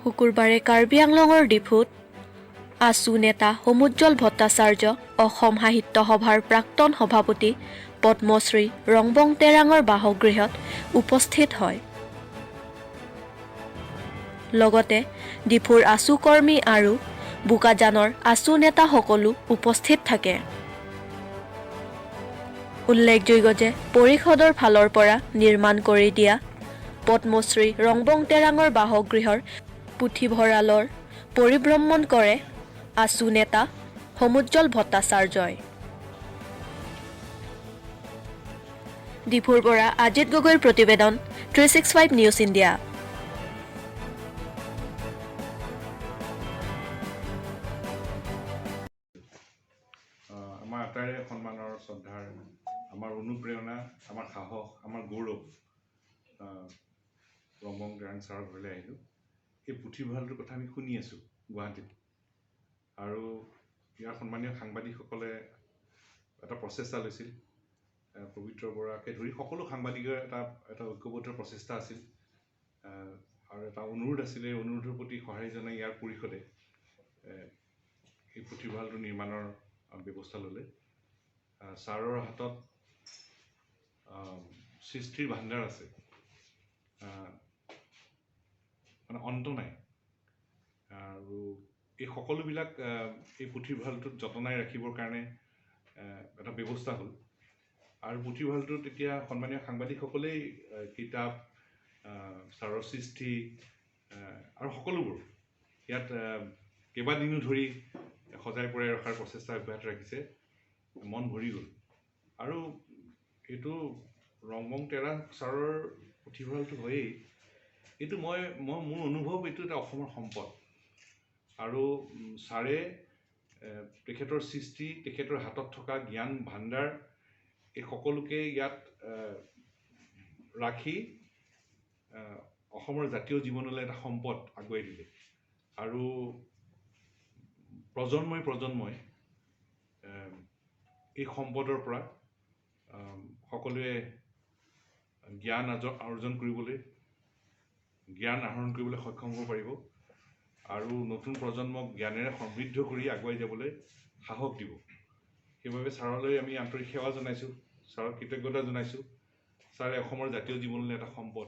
শুকুৰবাৰে কাৰ্বি আংলঙৰ ডিফুত আছু নেতা সমুজ্জ্বল ভট্টাচাৰ্য, অসম সাহিত্য সভাৰ প্ৰাক্তন সভাপতি পদ্মশ্ৰী ৰংবং তেৰাঙৰ বাসগৃহত উপস্থিত হয়। লগতে ডিফুৰ আছু কৰ্মী আৰু বোকাজানৰ আছু নেতাসকলো উপস্থিত থাকে। উল্লেখযোগ্য যে পৰিষদৰ ফালৰ পৰা নিৰ্মাণ কৰি দিয়া পদ্মশ্ৰী ৰংবং তেৰাঙৰ বাসগৃহৰ পুথিভঁৰালৰ পৰিভ্ৰমণ কৰে আছু নেতা সমুজ্জ্বল ভট্টাচাৰ্যই। ডিফুৰ পৰা আজিত গগৈৰ প্ৰতিবেদন, 365 নিউজ ইণ্ডিয়া। আমাৰ আটাইৰে সন্মানৰ, শ্ৰদ্ধাৰ, আমাৰ অনুপ্ৰেৰণা, আমাৰ সাহস, আমাৰ গৌৰৱ ৰংবং তেৰাং ছাৰৰ ঘৰলৈ আহিলোঁ। এই পুথিভঁৰালটোৰ কথা আমি শুনি আছোঁ গুৱাহাটীত আৰু ইয়াৰ সন্মানীয় সাংবাদিকসকলে এটা প্ৰচেষ্টা লৈছিল। পবিত্ৰ বৰাকে ধৰি সকলো সাংবাদিকৰ এটা এটা ঐক্যবদ্ধ প্ৰচেষ্টা আছিল আৰু এটা অনুৰোধ আছিল। এই অনুৰোধৰ প্ৰতি সঁহাৰি জনাই ইয়াৰ পৰিষদে এই পুথিভঁৰালটো নিৰ্মাণৰ ব্যৱস্থা ল'লে। ছাৰৰ হাতত সৃষ্টিৰ ভাণ্ডাৰ আছে, মানে অন্ত নাই আৰু এই সকলোবিলাক এই পুথিভঁৰালটোত যতনাই ৰাখিবৰ কাৰণে এটা ব্যৱস্থা হ'ল। আৰু পুথিভঁৰালটোত এতিয়া সন্মানীয় সাংবাদিকসকলেই কিতাপ, ছাৰৰ সৃষ্টি আৰু সকলোবোৰ ইয়াত কেইবাদিনো ধৰি সজাই পৰাই ৰখাৰ প্ৰচেষ্টা অব্যাহত ৰাখিছে। মন ভৰি গ'ল। আৰু এইটো ৰংবং তেৰাং ছাৰৰ পুথিভঁৰালটো হয়েই, এইটো মই মই মোৰ অনুভৱ, এইটো এটা অসমৰ সম্পদ। আৰু ছাৰে তেখেতৰ সৃষ্টি, তেখেতৰ হাতত থকা জ্ঞান ভাণ্ডাৰ এই সকলোকে ইয়াত ৰাখি অসমৰ জাতীয় জীৱনলৈ এটা সম্পদ আগুৱাই দিলে। আৰু প্ৰজন্মই প্ৰজন্মই এই সম্পদৰ পৰা সকলোৱে জ্ঞান অৰ্জন কৰিবলৈ, জ্ঞান আহৰণ কৰিবলৈ সক্ষম হ'ব পাৰিব আৰু নতুন প্ৰজন্মক জ্ঞানেৰে সমৃদ্ধ কৰি আগুৱাই যাবলৈ সাহস দিব। সেইবাবে ছাৰলৈ আমি আন্তৰিক সেৱা জনাইছোঁ, ছাৰক কৃতজ্ঞতা জনাইছোঁ। ছাৰে অসমৰ জাতীয় জীৱনলৈ এটা সম্পদ।